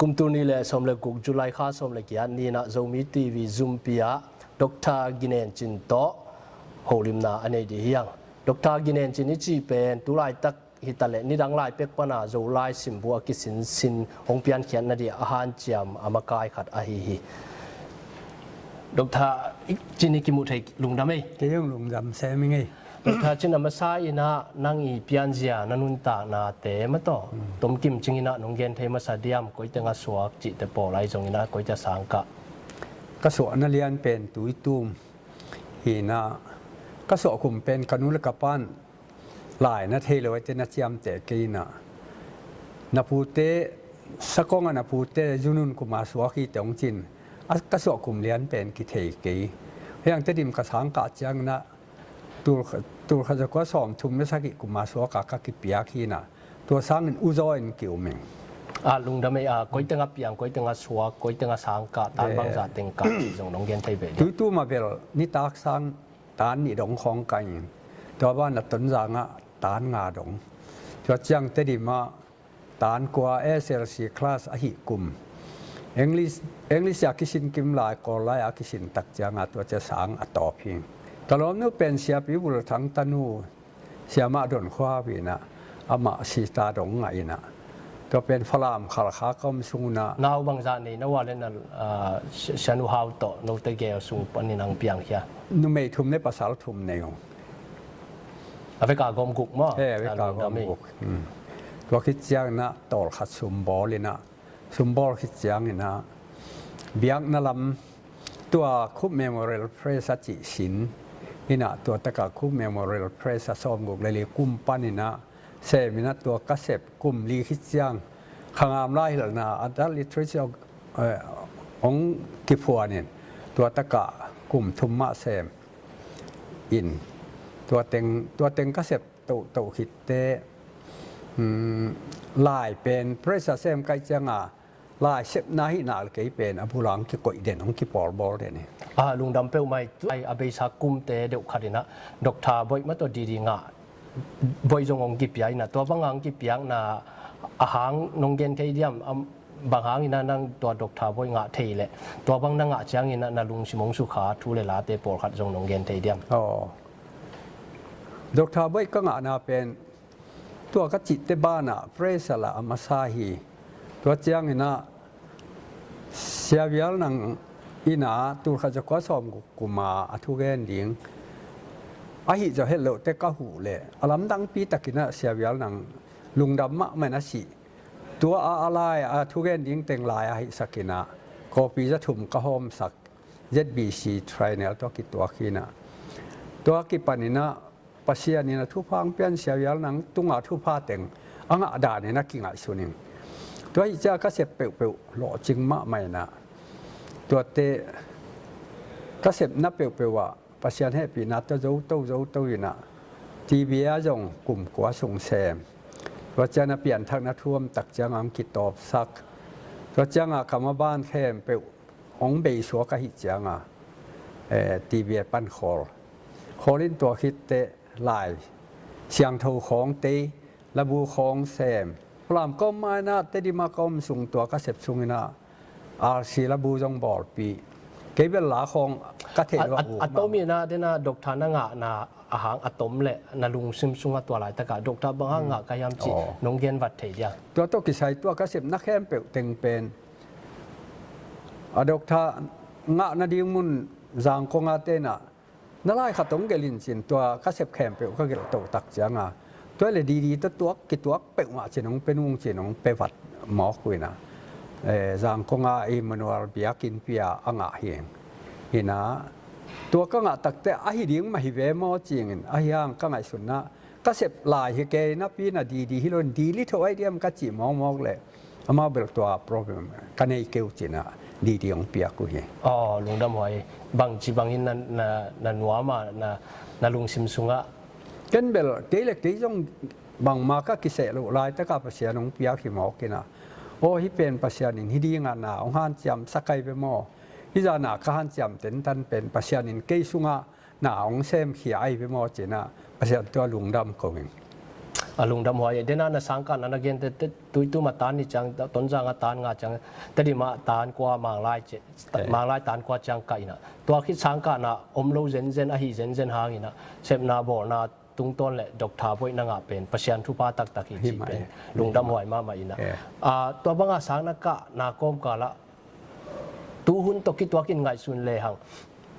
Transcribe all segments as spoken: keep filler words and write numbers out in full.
Kum tul nih le sawm le guk, July kha sawm le giat ni-in ah Zomi T V zumpi ah Doctor Ginen Cin tawh holimna a nei ding hi hang. Doctor Ginen Cin i cih pen tu laitak hi ta leh nidang lai pek pan a Zolai simbu a kisinsin hong piankhiat nading a hanciam a makai khat ahi hi. Doctor Cin i kimuh thei lungdam ei. Kei zong lungdam sem ing ei. Doctor Cin, a masa in ah nang i pianzia na nuntaknate mah tawh tomkim cingin ah nong gen thei masa diam? Koi teng a suak cihte pawl ahi zongin ah koi teng a sang kah? Ka suahna lian pen Tuitum hi-in ah, ka suah kum pen ka nu le ka pa'n lai na thei lo, eite na ciamteh kei in ah, na pute, Sakong ah na pute Junun kum a suak hi teh hong ci-in, a ka suah kum lian pen kithei kei. Hih hang Tedim ka sang kah ciangin ah, tul kha-, tul khat za kua sawmthum le sagih kum a suak a ka kipiak hi-in ah, tua sangin U Zaw in ki-um ing. A, lungdam ei. A, koi teng a piang, koi teng a suak, koi teng a sang kah, tan bangzah teng kah cih zong nong gen thei beh diam? Tuitum ah bel nitak sang tan nih dong khawng kah ing. Tua banah Tonzang ah tan nga dong. Tua ciang Tedim ah tan kua, S L C class ahih kum, English, English a kisin kim lai, Kawl lai a kisin tak ciang a tua ciang sang a tawp hi. Ka lawmnu pen Siapi Vul Thang tanu, Siamah Don Khua Hau in ah, amah sita dong ngah in ah, tua pen Falam Khalkha ka om sung un ah. Nau bangzah nei na uh a leh na, ah, Sia-, Sianu Hau tawh note gel sung panin hong piangkhia? Numei thum le pasal thum nei uh. A vek a gawm guk maw? He, a vek a gawm guk. Hmm. Tua khit ciangin ah tawlkhat sumbawl in ah, sumbawl khit ciangin ah biakna lam, tua Khup Memorial Press a cih sin in ah, tua tak a Khup Memorial Press a sawmguk le li kum panin ah sem in ah, tua ka sep kum li khit ciang Khangam Laihilhna Adult Literature, eh, hong kiphuan in, tua tak a kum thum mah sem in, tua teng, tua teng ka sep tohtoh khit teh, um, lai pen press a sem ka hih ciang a, lai sepna hi nak leh kei pen a bul ah hong kikoih den, hong kipawlbawl den hi. A, lungdam peuhmah ei. Tu a beisa kumte deuh khat in ah Doctor Boih mah tawh D D ngah, Boih zong hong kipia in ah, tua bang hang kipiakna a hang nong gen thei diam? Am, bang hangin ah nang tua Doctor Boih ngah thei leh, tua bang na ngah ciangin ah na lungsim hong sukha thu le late pawlkhat zong nong gen thei diam? Aw. Doctor Boih ka ngahna pen tua ka cihte banah press a lah a masa hi. Tua ciangin ah Sia Vial Nang in ah tul khat za kua sawmguk kum a a thugen ding, ahi zaw het loh teh ka huh leh, a lamdangpi takin ah Sia Vial Nang lungdam mahmah in a sih. Tua a, a lai a thugen ding teng lai a hihsak in ah, copy za thum ka hawmsak, Z B C Triennial tawh kituak hi in ah. Tua kipan in ah Pasian in a thupha hong pia in, Sia Vial Nang tung a thupha teng a ngah dan in a kingaihsun ing. Tua hi ciang ka sep peuhpeuh lawhcing mahmah in ah, tuate ka sepna peuhpeuh ah Pasian hehpihna tawh zoto zoto in ah, T B A ah zong kum kua sung sem. Tua ciang a pianthakna thu om tak ciang a hong kitawpsak. Tua ciang a ka maban khempeuh hong beisuak ahih ciang a, eh, T B A pan khawl. Khawl in tua khit teh lai siangtho khawng tei, labu khawng sem. Falam ka om ma in ah, Tedim ah ka om sung, tua ka sep sung in ah R C labu zong bawlpih. Kei bel la khawng ka theih loh a, a tom in ah, den a Doctor na ngahna a hang a tom leh na lungsim sungah tua laitak a Doctor bang hang ngah ka hiam cih nong gen vat thei diam? Tua tawh kisai tua ka sepna khempeuh teng pen a Doctor ngah nading mun Zangkong a te in ah, na lai khat hong gelh in, ci-in tua ka sep khempeuh ka gelh toh tak ciang a, tua leh D D tawh tuak, kituak peuhmah ci-in hong pia nung, ci-in hong pia vat mawk uh in ah, eh, Zangkong a Emmanuel biakinnpi ah a ngah hi ing. In ah, tua ka ngah tak teh ahi ding mah hi ve maw, ci-in, ahi hang ka ngaihsun ah, ka sep lai hi kei napi in ah D D hi lo in, D D tho ahi diam ka cih mawkmawk leh, amau bel tua problem ka nei kei uh, ci-in ah D D hong piak uh hi. Aw, lungdam huai. Bangci bangin na, na, na nuam a, na, na lungsim sungah? Ken bel, kei le kei zong bangmah ka kiseh loh laitak a Pasian hong piak hi mawk in ah, aw, hih pen Pasian in hih ding a na hong hanciamsak ahi ve maw? Hih zah na ka hanciam tentan pen Pasian in kei sungah na hong semkhia ahi ve maw, ci-in ah Pasian tungah lungdam ko ing. A lungdam huai e. Dena na sangkahna na gente, te, Tuitum a tan nih ciang, Tonzang a tan nga ciang, Tedim a tan kua, Manglai ce, Manglai tan kua ciang kah ina. Tua khit sangkahna om lo zenzen, ahi zenzen hang ina, sepna bawlna tungtawn le doctor boih na ngah pen Pasian thupha taktak hi cih pen lungdam huai mahmah ina. A, tua banga sang na kahna kawmkala tuhun tawh kituakin ngaihsun lehang,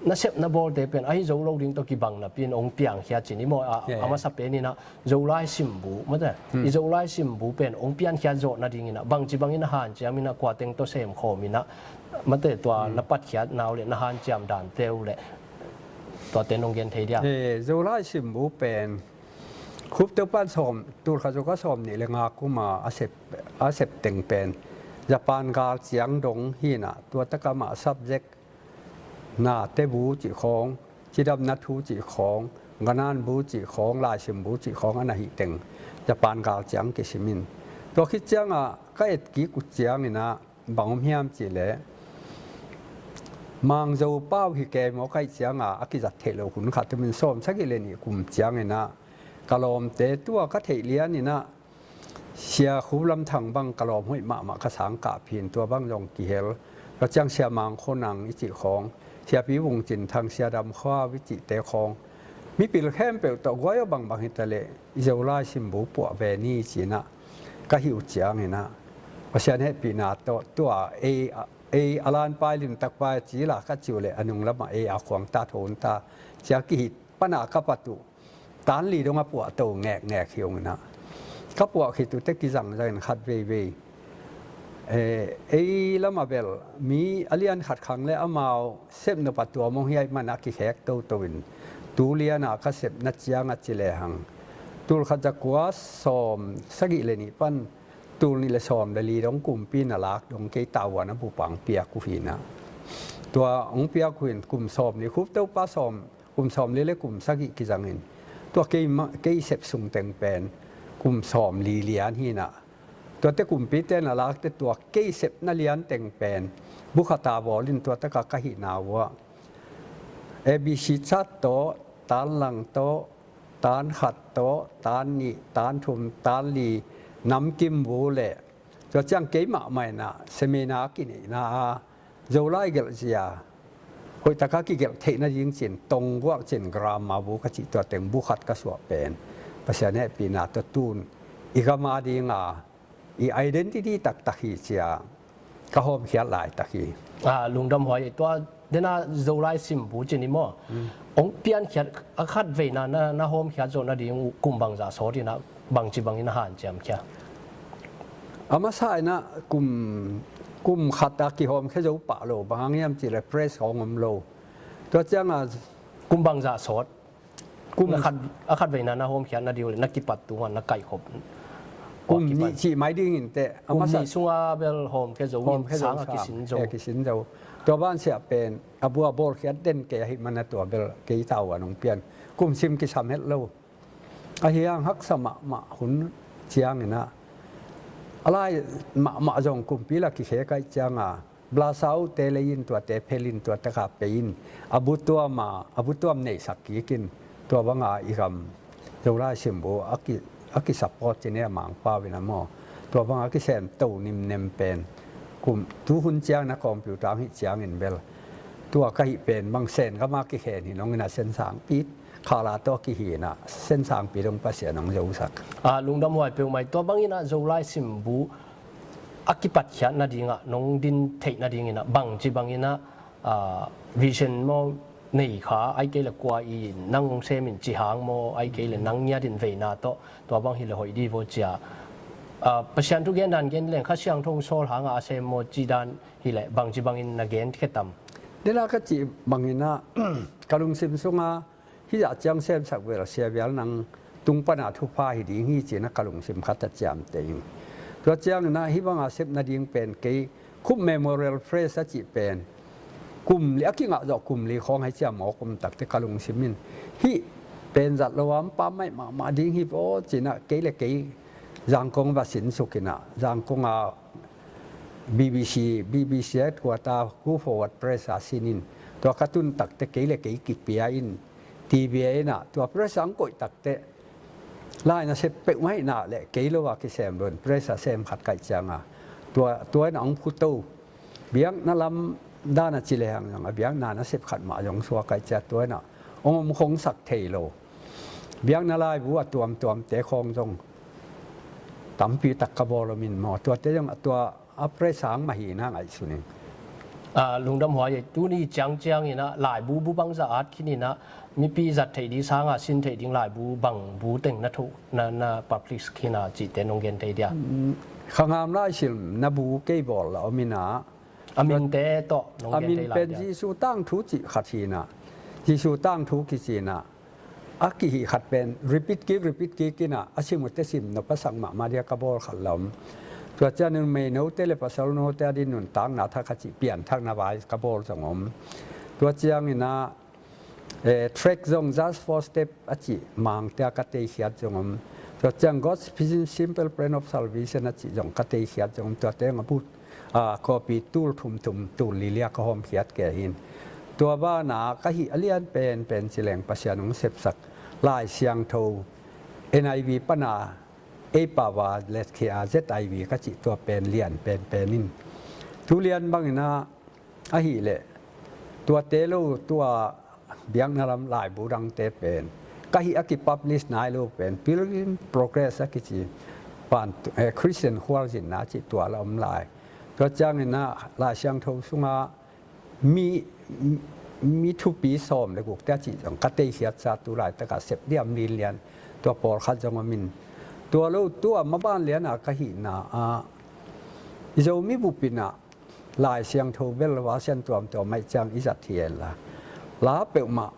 na sep na bawlte pen ahi zo lo ding tawh kibang napi in hong piangkhia cin i maw? A, a masa pen ina Zolai simbu, mate, i Zolai simbu pen hong piankhiat zawh nading ina bangci bangin a hanciam ina, kua teng tawh semkhawm ina, mate, tua na patkhiatna uh le na hanciam dante uh le tuate nong gen thei dia? E, Zolai simbu pen Khupteu pan sawm, tulkhat zuka sawm nih le nga kuma a sep, a sep teng pen Japan gal ciang dong hi ina, tua taka mah subject, nate bu cih khawng, cidamna thu cih khawng, ganan bu cih khawng, laisim bu cih khawng a na hih teng Japan gal ciang kisim in. Tua khit cianga ka et kik uh ciang ina, bang om hiam cihleh, Mangzo pau hi kei maw, ka hih cianga a kizat theih loh hun khat tumin sawm sagih le nih kum ciang ina ka lawmte tua ka theih lian ina Sia Khup Lam Thang bang ka lawm hoih mahmah, ka sang kah phin, tua bang zong kihel. Tua ciang Sia Mang Khua Nang i cih khawng, Siapi Vung Cin Thang, Sia Dam Khua i cihte khawng, mipil khempeuh tawh guai aw bangbang hitaleh i Zolai simbu puah ve ni ci ina ka hih uh ciang ina Pasian hehpihna tawh tua ei, ei a lanpai limtak pai a cila ka ciuh le a nung lamah ei a khuang ta thawn ta cia kihit pana ka pat uh tan li dong a puah to ngekngek hi ung ina ka puah khit uh te kizangzang in khat veivei, eh, ei lamah bel mi a lian khat khang le amau sepnop a tuam hong hiaih mana kikhek toto in tu liana ka sepna cianga ci lehang tulkhat zakua sawm sagih le nih pan tul nih le sawm le li dong kumpi na lak dong kei tavuan a bupang piak uh hi ina tua hong piak uh in kum sawm li, Khupteu pa sawm, kum sawm li le kum sagih kizangin tua kei ma, kei sep sung teng pen kum sawm li lian hi ina tuate kumpite na lakte tua kei sepna lian teng pen bukhata bawlin tua taka ka hihna uh ah A B C chart tawh, tan lang tawh, tan khat tawh, tan nih, tan thum, tan li, namkim bu le tua ciang kei mahmah ina semina a kineihna a Zolai gelh zia hoihtaka kigelh theih nading cin tongguak cin grammar bu ka cih tua teng bu khat ka suah pen Pasian hehpihna tawh tun i gam a dinga i identity taktak hi cia ka hawmkhiat laitak hi. A, lungdam huai. Tua dena Zolai simbu cin i maw? Hong piankhiat a khat veina na, na hawmkhiat zawh nading uh kum bangzah sawt ina bangci bangin a hanciam khia? A masa ina kum, kum khat a kihawmkhia zo pah lo, bang hang hiam cihleh press hong om lo. Tua cianga kum bangzah sawt kum a khat, a khat veina na hawmkhiat nading uh le na kipat tunga na kaihkhop kum nih cih mai dingin teh a masa kum nih sunga bel hawmkhia zo in sang a kisin zo. Tua ban siah pen a bua bawlkhiat den kei ahih mana tua bel kei tavuan hong pian kum sim kisam het lo. Ahi hang haksa mahmah hun ciang ina a lai mahmah zong kumpi la kikhek ahih cianga blasa uhte lei in tuate phelin tua taka pei in a bu tuam a, a bu tuam neihsak kik in tua banga i gam Zolai simbu a ki, a kisupport cine a Mangpau ina maw tua banga kisem to nimnem pen kum tuhun ciang na computer ang hih ciangin bel tua ka hih pen bang Sen gama kikhen hi nong ina Sen sangpi khala tawh kihi ina Sen sangpi dong Pasian hong zosak. A, lungdam huai peuhmah. Tua bangin a Zolai simbu a kipatkhiat nadingah nong din theih nadingin a bangci bangin a, a, vision maw nei kha ai kei le kua i nang hong sem in ci hang maw ai kei le nang ngiat in veina tawh tua bang hi le hoih di vaw cia. A, Pasian thu gen dan gen leng Kha Siangtho hong sawl hanga a sem maw ci dan hi le bangci bangin na gen khe tam? Dena ka cih bangin a ka lungsim sunga hih zah ciang semsak vel sia vial nang tung pana thupha hi ding hi cina ka lungsim khat a ciamteh in. Tua ciangin a hih banga sep nading pen kei Khup Memorial Press a cih pen kum li a kingah zawh kum li khawng hai ciam mawk om takte ka lungsim in hih pen zat lo a om pammaih mahmah ding hi vaw cina kei le kei Zangkong va sinsuk ina Zangkong a B B C, B B C headquarter Khup Forward Press a sin in tua ka tun takte kei le kei kipia in T V A ina tua press ang koih takte Lai nasep peuhmah hi na le kei lo a kisem lo in, press a sem khat kaih cianga tua, tua in a hong phuto. Biakna lam dan a ci lehang zong a biakna nasep khat mah zong suak kaih cia tua in a hong om khong sak thei lo. Biakna laibu a tuamtuamte khawng zong tampi tak ka bawl om in maw, tuate zong a tua a press sang mah hi na ngaihsun ing. A, lungdam huai ei, tuni ciangciang in a laibu bu bangzah at khin in a mipi zat theih ding sanga sin theih ding laibu bang bu teng na thuh na, na publish khin a cihte nong gen thei dia? Mm, Khangam Laisim na bu kei bawl la om in a, a minte tawh nong a gen min thei lai pen dia? Jesu tangthu cih khat hi na, Jesu tangthu kici na, a kihih khat pen repeat kik, repeat kik in a, a sim uh te sim nop a sak mahmah dia ka bawl khat la om. Tua ciangin meinote le pasalnote a din nuntakna thak a cih pianthakna vai ka bawl zong om. Tua ciangin a, eh, tract zong Just Four Step a cih mangte a ka teikhiat zong om. Tua ciang God's Vision Simple Plan of Salvation a cih zong ka teikhiat zong om. Tuate zong a but a, copy tul thum thum, tul li li a ka hawmkhiat kei hi in. Tua banah ka hih a lian penpen ci leng Pasian hong sepsak Lai Siangtho, N I V pan a, ei pau a letkhia Z I V ka cih tua pen lian penpen in. Tu lian bangin a, ahih leh tuate lo tua biakna lam laibu dangte pen ka hih a kipublish nai lo pen Pilgrim Progress a kici pan, eh, Christian khualzinna cih tua la om lai. Tua ciangin a Lai Siangtho sungah mi, mi thupi sawm le gukte a cih zong ka teikhiatsa tu laitakah sep diam linlian tua pawlkhat zong om in. Tua lo tua maban lianah ka hihna ah i Zomi bup in a Lai Siangtho bel version tuamtuam aih ciang i zat hi el la. La peuhmah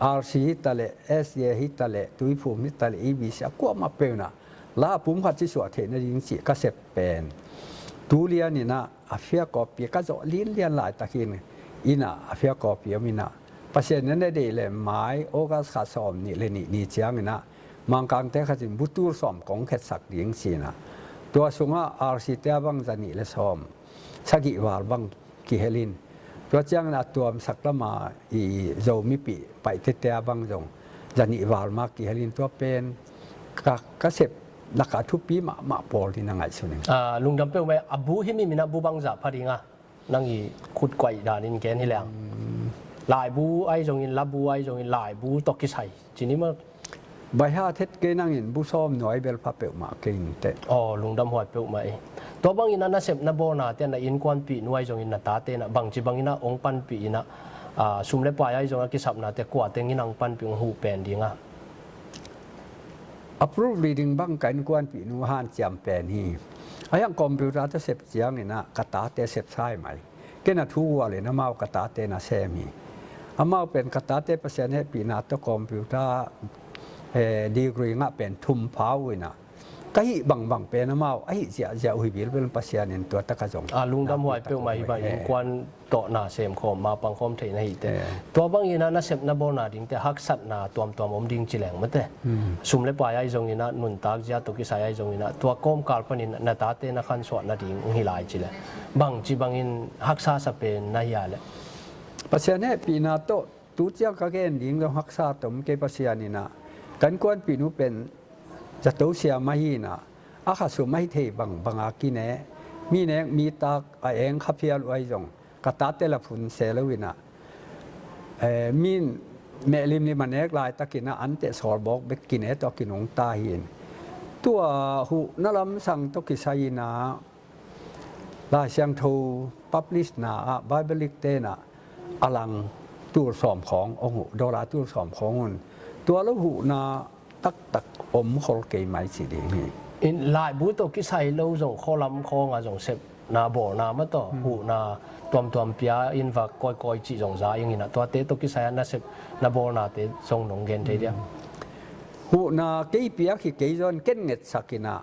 R C hi ta leh, S D A hi ta leh, Tuiphum hi ta leh, E B C a kuamah peuh in a la pum khat ci suah theih nading cih ka sep pen tu lian in a a fia copy ka zawh linlian laitak hi in a, a fia copy om in a, Pasian in a deih leh mai August kha sawm nih le nih ni ciangin a Mangkangte khat in bu tul sawm kong khetsak ding ci in a, tua sungah R C te a bang za nih le sawm sagih val bang kihel in, tua ciangin a tuamsak lama i Zomipih Paite te a bang zong za nih val mah kihel in, tua pen ka, ka sep lakah thupi mahmah pawl in a ngaihsun ing. A, lungdam peuhmah ei, a bu hi mi min a bu bangzah pha ding a, nang i khut kuaih dan in gen hi leng. Laibu ahi zongin, labu ahi zongin, laibu tawh kisai ci ni maw? Baiha thet kei nangin bu sawm nuai bel pha peuhmah kei inteh. Aw, lungdam huai peuhmah ei. Tua bangin a nasep na bawlnate na innkuanpih nu ahi zongin na tate in a bangci bangin a hong panpih in a, a, sum le pai ahi zongin a kisapnate kua teng in a hong panpih hong huh pen ding a? A proofreading bang ka innkuanpih nu hanciam pen hi. A hiang computer tawh sep ciangin a ka tate sep sai mai. Ken a thu gual in amau ka tate na sem hi. Amau pen ka tate Pasian hehpihna tawh computer, eh, degree ngah pen thum pha uh in a, ka hih bangbang pen amau a hih ziahziah uh hi bilbel in Pasian in tua takah zong a lungdam huai peuhmah hi bang, eh, innkuan tawh na sem khawm, ma pang khawm theih na hihte. Eh. Tua bangin a nasep na bawlna dingte haksatna tuamtuam om ding ci leng mate. Hmm. Sum le pai ahi zongin a, nuntak zia tawh kisai ahi zongin a, tua kawmkal panin na tate na khansuah nading hong hi lai ci leh bangci bangin haksa sa pen na hia leh? Pasian hehpihna tawh tu ciang ka gen ding zong haksa tom kei. Pasian in a ka innkuanpih nu pen zato siam ahi in a, a kha sum ahi thei bangbang a kine, mi nek mi tak a eng kha phial uh ahi zong ka tate la phun se lo in a, eh, min meh limlim a nek laitakin a anteh sawlbawk bek kine tawh kinungta hi in. Tua huhna lamsang tawh kisai in a Lai Siangtho publish na ah Bible League te in a a lang tul sawm khawng hong huh, dollar tul sawm khawng un. Tua lo huhna taktak om khol kei mai ci ding hi. In laibu tawh kisai lo zong khualam khawng a zong sepna bawlna mah tawh, hmm, huhna tuamtuam pia in va kawikawi cih zong za ing in a, tuate tawh kisai a nasep na bawlnate zong nong gen thei dia? Hmm. Huhna kei piak hi kei zaw in ken ngetsak in a,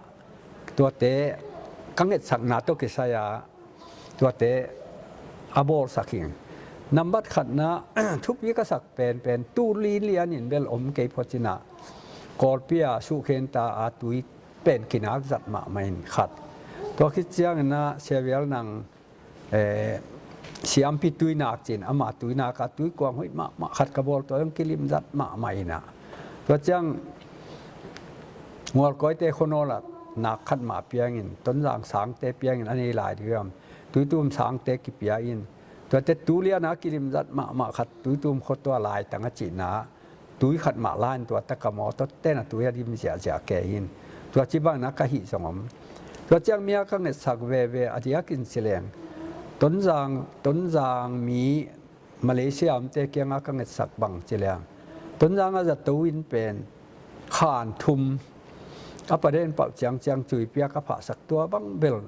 tuate ka ngetsakna tawh kisai a tuate a bawlsak hi. Nambat khatna, thupi ka sak penpen tu linlian in bel om kei phot in a, Kawlpi a suhkhenta a tui pen kinak zat mahmah in khat. Tua khit ciangin a Sia Vial Nang, eh, siampi tuinak cin ama tuinak a tuikuang hoih mahmah khat ka bawl, tua zong kilim zat mahmah in a. Tua ciang Mualkawite khuanawl ah nak khat mah piangin, Tonzang sangte piangin a nei lai ding hiam? Tuitum sangte kipia in, tuate tulian a kilimzat mahmah khat Tuitum khua tua laitang a cihna, tui khat mah la in tua taka mawtaw ten a tui a dim ziahziah kei hi. Tua ci bangin a ka hih zong om. Tua ciang mi a ka ngetsak veve a diakin ci leng, Tonzang, Tonzang mi Malaysia omte kiangah ka ngetsak bang ci leng, Tonzang a zato in pen khan thum a paden pauh ciangciang cuipiak a phahsak, tua bang bel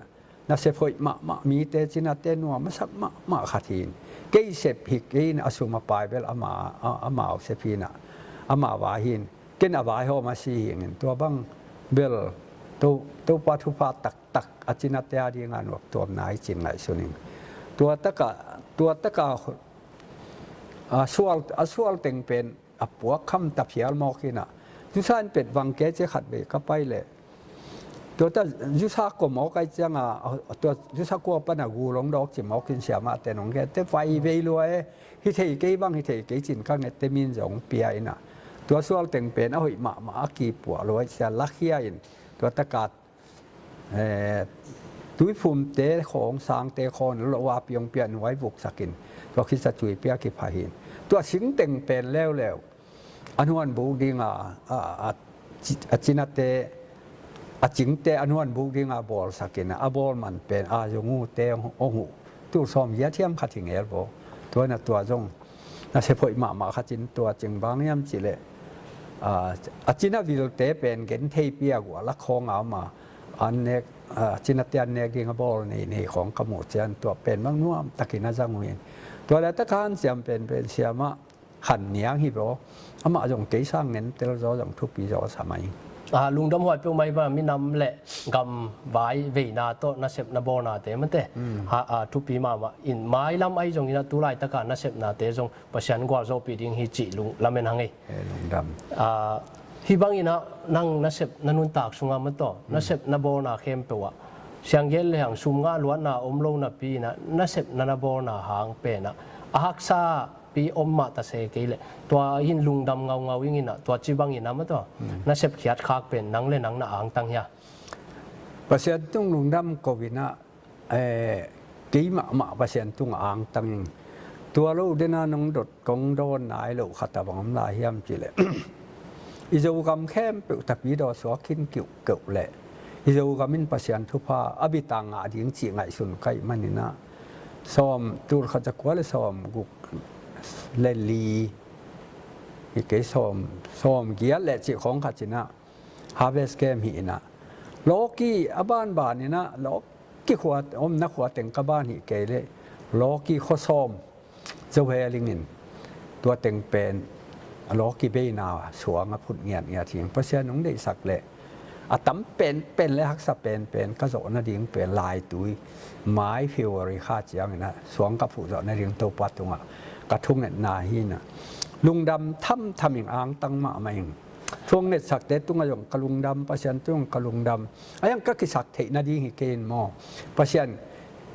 nasep hoih mahmah, mite cinate nuam a sak mahmah khat hi. Kei sep hi kei in, a sum a pai bel ama, a, amau sep hi in ah, ama vai hi in, ken a vaihawm a si hi in, tua bang bel To, Topa thupha taktak a cinate a dingah nuamtuamna hi cin ngaihsun ing. Tua taka, tua taka a sual, a sual teng pen a puak kham ta phial mawk hi in ah, zusa in pet vang kei ci khat vei ka pai leh, tua ta zusa kua mawk ai ciangah, a, tua zusa kua pan a gul hong dawk ci mawk in siamahte nong gen te, vai vei lua e, hi thei kei bang hi thei kei cin ka nget te, min zong pia in ah, tua sual teng pen a hoih mahmah a kipuah lua sia lakhia in, tua taka eh, tuiphumte khawng, sangte khawng lo a piongpiah nuai vuksakin, tua khitsa cuipiak hi pha hi. Tua singteng pen leuleu a nuan buk dinga, a, a, ci-, a cinate, a cingte a nuan buk dinga bawlsakin, a bawl man pen a zong ute hong uh, tul sawm giat hiam khat hi ngel bo. Tua na tua zong nasep hoih mahmah khat in, tua cing bang hiam cih leh, a, a cina vilte pen gen theipi a guah lak khawng a om a, an nek, a, cinate an nek ding a bawl nei nei khawng ka muh ciang, tua pen bang nuam takin a zang uh hi. Tua leh taka hanciam penpen siamah Khan Niang hi bo. Amah zong kei sang ngentel zaw zong thupi zaw sa mai. A, lungdam huai peuhmah hi ba, minam le gam vai veina tawh nasepna bawlnate mate. Hmm. Ha, a, thupi mahmah in, mailam ahi zongin a tu laitaka nasepnate zong Pasian gualzawhpih ding hi cih lung lamen hang ei. Eh, lungdam. A, hih bangin ah nang nasep na nuntak sungah mataw, hmm, nasep na bawlna khempeuh ah, siang gen lehang sum ngah luatna om lo napi in ah, nasep na na bawlna hang pen ah a haksapi om mah ta se kei leh, tua hin lungdam ngaungau ing in ah, tua ci bangin ah mataw, hmm, nasep khiat khak pen nang le nang na angtang hia? Pasian tung lungdam ko in ah, eh, kei mahmah Pasian tungah angtang ing. Tua lo dena nong dot kong dawn nai loh khat a bang om lai hiam cih leh, i Zogam khempeuh tapidaw suak khin kiuhkeuh leh, i Zogam in Pasian thupha a bit a ngah ding cih ngaihsun ka hih manin ah, sawm, tul khat za kua le sawm guk le li, hi kei, sawm, sawm giat le cih khawng khat in ah, harvest camp hi in ah, lawki a banban in ah, lawki khua, omna khua teng ka ban hi kei leh, lawki khua sawm zo heling in, tua teng pen a lawki beina suang a phut ngiatngiat hi. Pasian hong deihsak leh a tam penpen le haksa penpen ka zawh nading pen laitui, May, February kha ciangin ah suang ka phuh zawh nading Topa tungah ka thungetna hi in ah, lungdam thamtham ing, angtang mahmah ing. Thu hong ngetsakte tungah zong ka lungdam, Pasian tungah ka lungdam. A hiang ka kisak theih nading hi kei in maw, Pasian,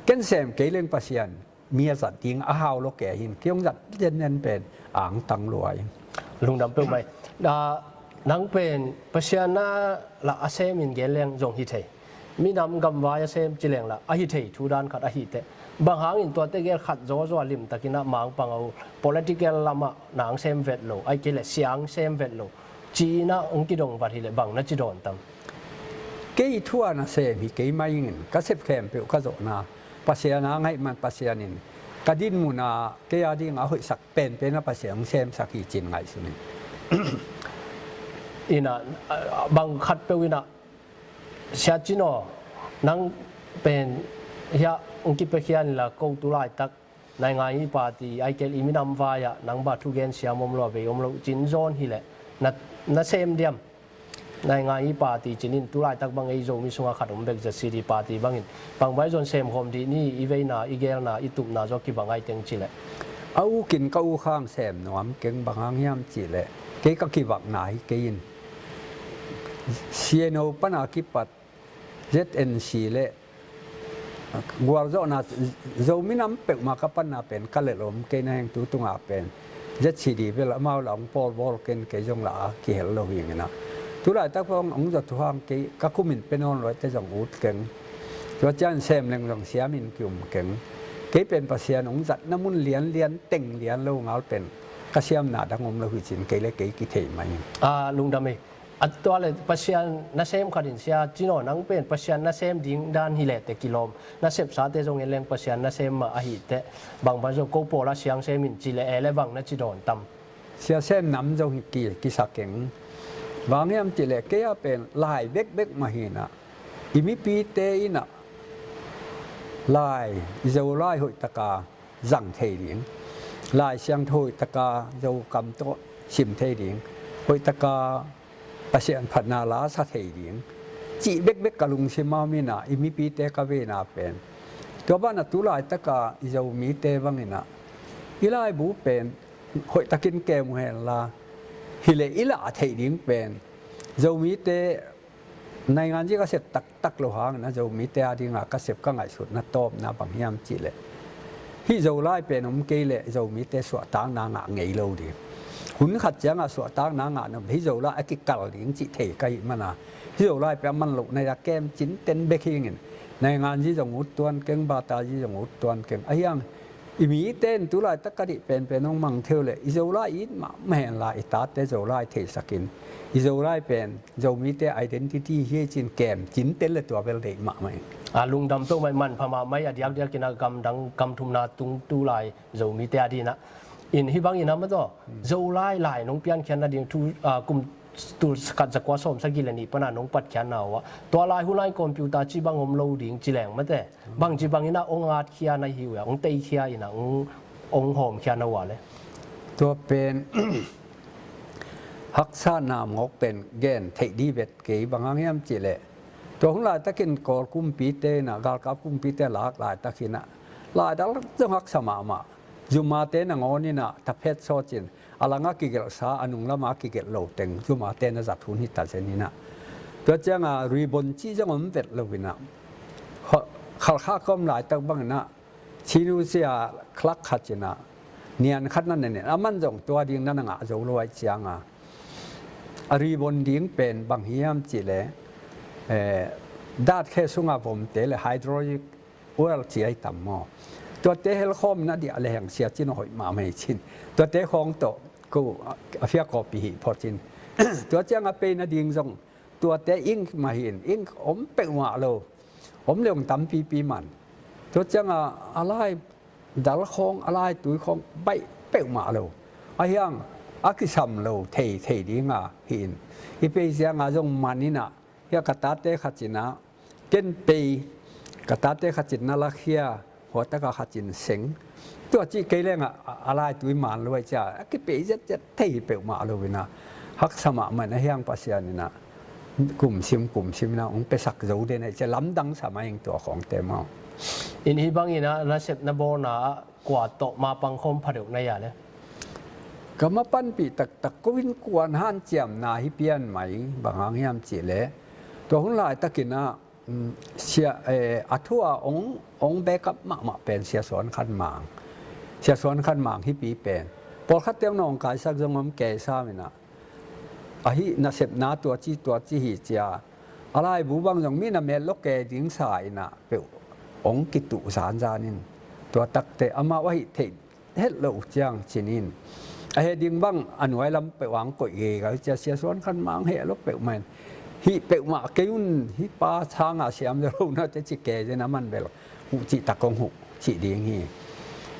ken sem kei leng Pasian mi a zat ding a hau lo kei hi in, kei hong zat zenzen pen angtang lua ing. Lungdam peuhmah ing. A, nang pen Pasian na lah a sem in gen leng zong hi thei, minam gamvai a sem ci leng lah a hi thei thu dan khat ahi teh. Bang hangin tuate gel khat zawzaw a limtakin ah mangpang a uh, political lamah nang sem vet lo, ahih kei leh siang sem vet lo, ci-in ah hong kidong vat hi leh bang na ci dawn tam? Kei thu a na sem hi kei mai ing in, ka sep khempeuh ka zawhna Pasian a ngaih man, Pasian in ka dinmun a kei a ding a hoihsak penpen a Pasian hong semsak hi cin ngaihsun ing. In ah, bang khat peuh in ah, Sia Cin aw, nang pen hiah hong kipiakhian inla, ko tu laitak naingai hi party, ahih kei leh i minam vai-ah nang bang thugen siam om lo, a vei om lo cin zawn hi leh na, na sem diam? Naingai hi party cin in, tu laitak bang ei Zomi sungah khat om bek, Z C D party bangin, bang vai zawn sem khawm dih ni, i veina, i gelna, i tupna zaw kibang ai teng ci leh. A uk in ka uk hang sem nuam keng, bang hang hiam cih leh kei ka kivakna hi kei in, C N O pan a kipat Z N C le gualzawhna, Zomi nam peuhmah ka panna pen ka lelh om kei na heng, tu tunga pen Z C D bel amau lah hong pawlbawl ken, kei zong lah a kihel lo hi ing in ah. Tulaitak pawng hong zawh thuhang kei ka kumin pe nawn luaite zong ut keng. Tua ciang sem leng zong siamin kium keng. Kei pen Pasian hong zatna mun lianlian teng lian lo ngal pen ka siamna dang om lo hi cin kei le kei kithei mai. A lungdam ei. A tua le Pasian nasem khat in sia cin aw nang pen Pasian nasem ding dan hi leh te kilawm. Nasepsate zong en leng Pasian nasem mah ahi teh. Bang bang zong ko pawl a siang sem in ci le e le bang na ci dawn tam. Sia sem nam zong hi ki, kisa keng. Bang hiam ci le kei a pen lai bekbek mah hi na. I mipite in a lai, i Zolai hoih taka zang thei ding. Lai Siangtho hoih taka Zokam tawh sim thei ding. Hoih taka Pasian phatna la sa thei ding. Cih bekbek ka lungsim a om in a, i mipite ka vena pen. Tua banah tulaitaka i Zomite bangin a, i laibu pen hoihtakin kem uh hen la, hi leh i lah theih ding pen Zomite naingan zi ka sep taktak lo hangin a Zomite a dinga ka sep ka ngaihsutna tawpna bang hiam cih leh, hih Zolai pen om kei leh Zomite suahtakna ngah ngei lo ding. Hun khat cianga suahtakna ngah na hih Zolai a kikal ding cih thei ka hih mana, hih Zolai pen a man lohna a kem cinten bek hingin naingan zi zong ut tuan keng, bata zi zong ut tuan keng. Ahiang i mite in tulaitak ka dih penpen hong mang theu leh i Zolai it mahmah hen la i tate Zolai theisakin i Zolai pen Zomite identity hi cin kem cinten le tua bel deih mahmah in. A lungdam peuhmah in manpha mahmah a diakdiakin a gamdang gamthumna tung tulai Zomite a dinah. In hih bangin a mataw Zolai lai nong piankhiatna ding thu, a, kum tul khat zakua sawm sagih le nih pana nong patkhiatna uh ah tua lai hun lai computer ci bang om lo ding ci leng mate. Bangci bangin a ong atkhia na hi uh a, ong teikhia in a, ong, ong hawmkhia na uh a le. Tua pen haksa namngawk pen gen theih di vet kei bang hang hiam cih leh. Tua hun laitakin Kawl kumpite in a, galkap kumpite lak laitakin a, laidal zong haksa mahmah. Zumate nangawn in a, thaphet sawcin, a langa kigelhsa, a nunglama kigelh lo teng, zumate na zat hun hita zen in a. Tua cianga ribbon cih zong om vet lo in a. Khalkha ka om laitak bangin a, Chin uh sia khlak khat cin a, nian khat na nen in a, man zong tua ding na na ngah zo lo aih cianga. A ribbon ding pen bang hiam cih leh, eh, datkhe sunga vomte le hydraulic oil ci ai tam maw. Tuate helkhawm na diah le heng sia cin a hoih mahmah hi cin. Tuate khawng tawh ko a fia kawpi hi phawt cin. Tua cianga pei na ding zong tuate ink mah hin, ink om peuhmah lo. Om leong tampipi man. Tua cianga a lai dal khawng, a lai tui khawng baih peuhmah lo. Ahiang a kisam lo thei thei dinga hi in. I pei cianga zong man in a, hia ka tate khat cin a, ken pei ka tate khat cin na lakhia, huataka khat cin seng. Tua cih kei leng a, a, a lai tui man luai cia, a kipei zet zet thei peuhmah lo in a, haksa mahmah in a hiang Pasian in a, kum sim, kum sim in a, hong pesak zo den a, cia lamdang sa mah ing tua khawngte maw. In hih bangin a, na sep na bawlna ah, kua tawh mapang khawm pha deuh na hia le. Ka mapanpih taktak ko innkuan hanciamna hi pian mai bang hang hiam cih leh. Tua hun laitakin a, um, sia, eh, a thu a ong, ong backup mahmah pen Sia Suan Khan Mang. Sia Suan Khan Mang hipi pen. Pawlkhatte hong nawngkaisak zong om kei sam in a. Ahi nasepna tua ci, tua ci hi cia. A laibu bang zong mi na met lo kei ding sa in a peuh ong kituh zanzan in. Tua takte amau ahi theih het lo ciang cin in. A heh ding bang a nuai lam peuh ang koih gei gal cia Sia Suan Khan Mang heh lo peuhmah in. Hih peuhmah kei un hih pa sanga siam lo na te ci kei zen a man bel. Huh cih tak kong huh cih ding hi.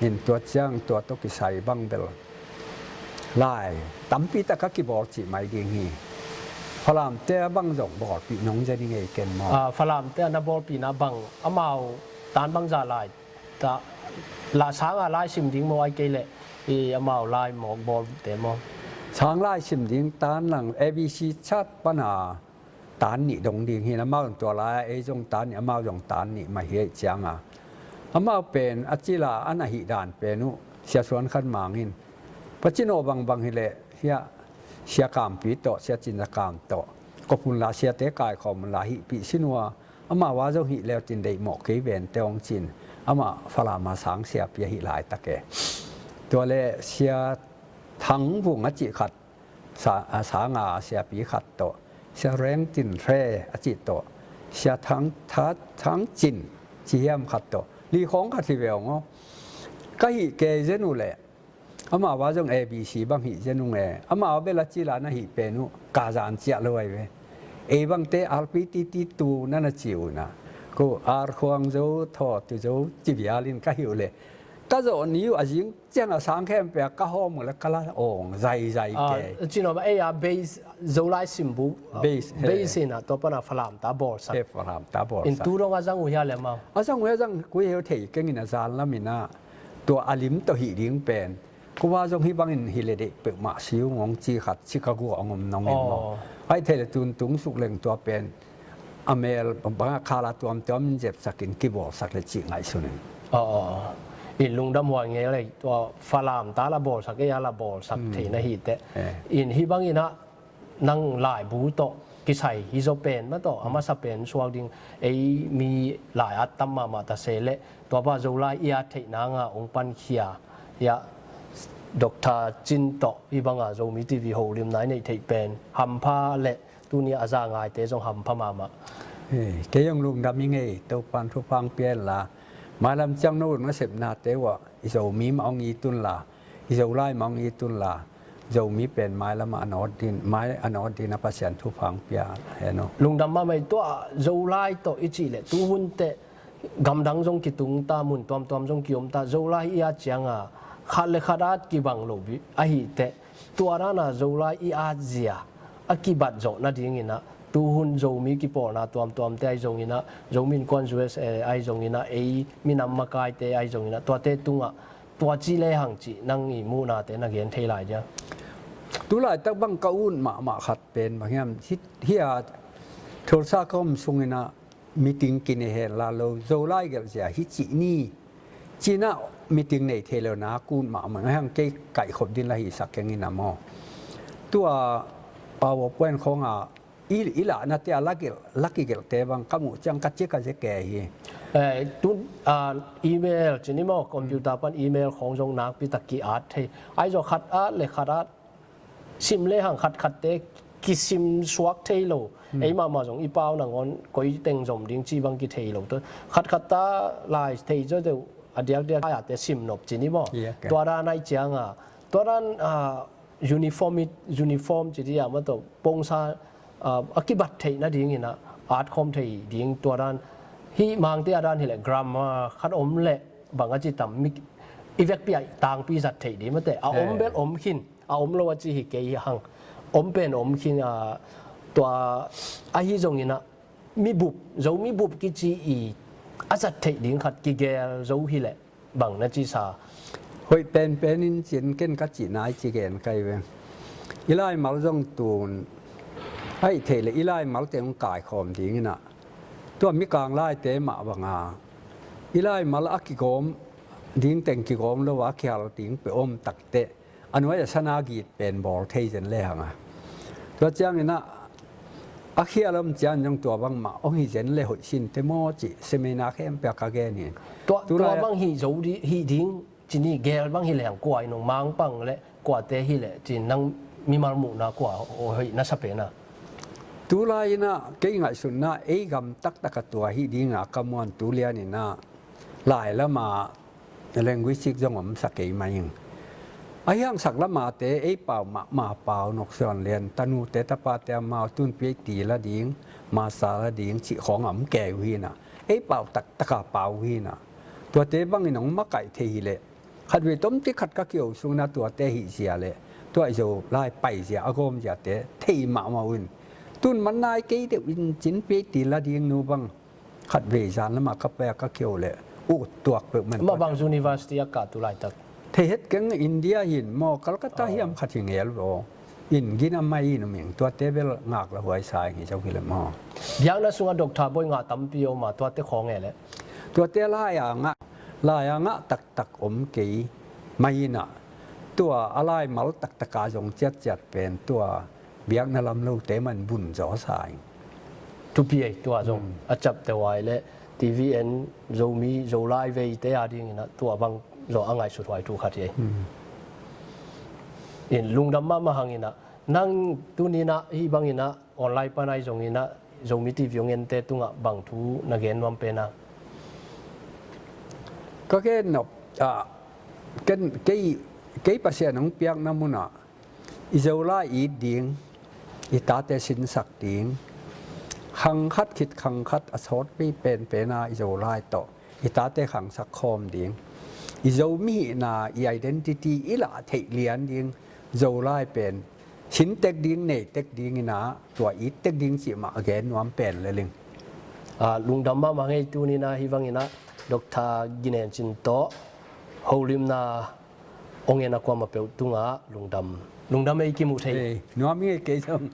In tua ciang tua tawh kisai bang bel lai tampi tak a kibawl cih mai ding hi. Falamte a bang zong bawlpih nong zen i ngei ken maw? Ah, Falamte a na bawlpihna bang amau tan bangzah lai ta, la sanga lai sim ding maw ai kei leh i amau lai mawk bawlte maw? Sang lai sim ding tan lang A B C chart pana tan nih dong ding hi in amau zong tua lai-a ei zong tan nih, amau zong tan nih mah hi aih cianga. Amau pen a cila a na hih dan pen uh Sia Suan Khan Mang in. Pacin aw bangbang hileh hiah Sia Kampi tawh, Sia Cin Za Kam tawh. Kop unla siate kaikhawm unla hihpih sin uh a, amau a zong hih leu tin deihmawh kei vente hong cin. Amah Falama sang siapi ahi laitak e. Tua le Sia Thang Vung a cih khat sa-, a, sanga siapi khat tawh, Sia Reng Tin Hre a cih tawh, Sia Thang, Tha Thang Cin ci hiam khat tawh, li khawng khat hi ve ong aw. Ka hih kei zen uh leh, amau a zong A B C bang hih zen ung e. Amau a bel a cila na hih pen uh ka zan ciah lo ai ve. Ei bangte R P T T tu na na ci uh na. Ko ar khuang zo, thaw tu zo, ci vialin ka hih uh leh, ka zawh ni uh a zing ciang a sang khempeuh a ka hawm uh leh ka la awng zaizai ke. Cinawm a ei a base, Zolai simbuk, base, he, base in a tua pan a Falam ta bawlsak. He, Falam ta bawlsak. In tu dong a zang uh hia leh mau? A zang uh hia zang kui heu thei keng in a zan lam in a tua a lim tawh hih ding pen. Kua zong hih bangin hi leh deih peuhmah si ung ong ci khat Chicago a ong om nong in maw. Aw. Ai thei leh tun tung suk leng tua pen a mel bang a khala tuamtuam in zepsak in kibawlsak leh cih ngaihsun in. Aw, aw, aw. In lungdam huai ngei leh tua Falam ta la bawlsak, ei a la bawlsak thei na hi teh. Eh. In hih bangin a nang laibu tawh kisai hi zaw pen mah tawh a masa pen suak ding, ei mi lai at tam mahmah ta se leh tua pa Zolai i at theih nang a ong pankhia. Ia, Doctor Cin tawh hih bang a Zomi T V holimna i neih theih pen hampha leh tuni a za ngaite zong hampha mahmah. Eh, kei zong lungdam i ngei, Topan thupha ong pia inla, mailam ciang no nasepnate uh ah i Zomi mah ong it unla, i Zolai mah ong it unla, Zomi pen mailam ah a nawt din, mai a nawt din a Pasian thupha ong pia hen aw. Lungdam mahmah i tua Zolai tawh i cih leh tu hun teh gamdang zong kitung ta, mun tuamtuam zong kiom ta, Zolai i at ciang a khat leh khat at kibang lo bih ahih teh, tua dan a Zolai i at zia a kibat zawh nading in a, tu hun Zomi kipawlna tuamtuamte ahi zongin a, Zomi Innkuan U S A ahi zongin a, ei minam makaite ahi zongin a, tuate tungah tua ci lehang cih nang i muhnate na gen thei lai dia? Tu laitak bang ka ut mahmah khat pen bang hiam, hih, hih a Tulsa ka om sungin a meeting kinei hen la lo, Zolai gelh zia hi cih ni, ci-in a meeting nei thei lo na ka ut mahmah, ngai hang kei kaihkhop din la hisak keng in a maw. Tua PowerPoint khawng a i, i lahnate a la gelh, la kigelhte bang ka muh ciang ka ci ka ze kei hi. Eh, tu, ah, email ci ni maw, computer pan email khawng zong nakpi tak ki-at thei. Ahi zong khat at leh khat at sim lehang khatkhatte kisim suak thei lo. Hmm. Ei mahmah zong i pau nangawn koi teng zom ding ci bang kithei lo. Tua khatkhat ta lai thei zaw deuh a diakdiak lai a te sim nop ci ni maw. Tua dan ahi ciang a, tua dan, ah, uniformi-, uniform ci dih a mah tawh pongsa, ah, a kibat theih nading in a at khawm thei ding tua dan. Hih Mangte a dan hi leh grammar khat om leh bang a ci tam mi, i vekpi a tangpi zat theih ding mah teh. A om bel om khin. A om lo a ci hi kei hi hang. Om pen om khin a, tua ahi zongin a, mi bup, Zomi bup kici i a zat theih ding khat kigel zo hi leh bang na ci sa? Hoih penpen in cin ken ka cihna i ci gen kai ve. I laimal zong tun, ahi thei leh i laimal teng kaikhawm ding in a, tua Mikang laite mah bang a, i laimal a kigawm ding teng kigawm lo a kihal ding peuh om tak teh, a nuai a sana git pen bawl thei zen lehang a. Tua ciangin a, a khial om ciang zong tua bangmah hong hi zen leh hoih sin te maw cih semina khempeuh a ka gen hi. Tua, tua bang hi zo di, hi ding ci ni, gel bang hi lehang kua in hong mangpang leh kuate hi leh ci-in nang mimal muhna kua hoih na sa pen a? Tu lai-in a kei ngaihsutna ei gam taktak a tua hi ding a ka muan tu lian in a, lai lam a linguistic zong om sa kei mai ing. Ahi hang sak lam a te ei pau mahmah pau, Nok Suan Lian tanute tapate amau tun PhD la ding, master la ding cih khawng a om kei uh hi in a, ei pau taktak a pau uh hi in a. Tuate bangin hong makaih thei hi leh, khatvei tomcik khat ka kio sungin a tuate hih zia leh tua i Zolai pai zia a gawm ziate thei mahmah uh in, tun man nai kei deuh in cin PhD la ding nu bang khatvei zan lam a ka pai a ka kio leh ut tuak peuh man. Mah bang university a kah tu laitak? Thei het keng, India hi in maw, Calcutta hiam khat hi ngel vaw. In gina mai in um ing, tuate bel ngak la huai sa ing hi zo hi leh maw. Biakna sungah doctor bawi ngah tampi om a, tuate khawng e leh? Tuate lai a ngah, lai a ngah taktak om kei mai in a, tua a laimal taktak a zong ciatciat pen tua biakna lam lote man bun zaw sa ing. Thupi ei, tua zong a ciapteh huai leh T V N Zomi, Zolai veite a dingin a tua bang zaw a ngaihsut huai thu khat hi ei. In lungdam mahmah hang in a, nang tuni in a hih bangin a online pan ahi zongin ah Zomi TV hong ente tungah bang thu na gen nuam pen a? Ka gen nop ah, ken, kei, kei Pasian hong piakna munah i Zolai it ding, i tate sinsak ding, khang khat khit khang khat a sawtpi penpen a i Zolai tawh i tate khangsak khawm ding, i Zomi hihna, i identity i lah theih lian ding, Zolai pen sin tek ding, nei tek dingin ah tua it tek ding cih mah a gen nuam pen le ling. Ah, lungdam mahmah ngei. Tuni-in ah hih bangin ah Doctor Ginen Cin tawh holimna hong en a kuamah peuh tungah lungdam. Lungdam ei, kimuh thei. Ei, nuam ngei kei zong.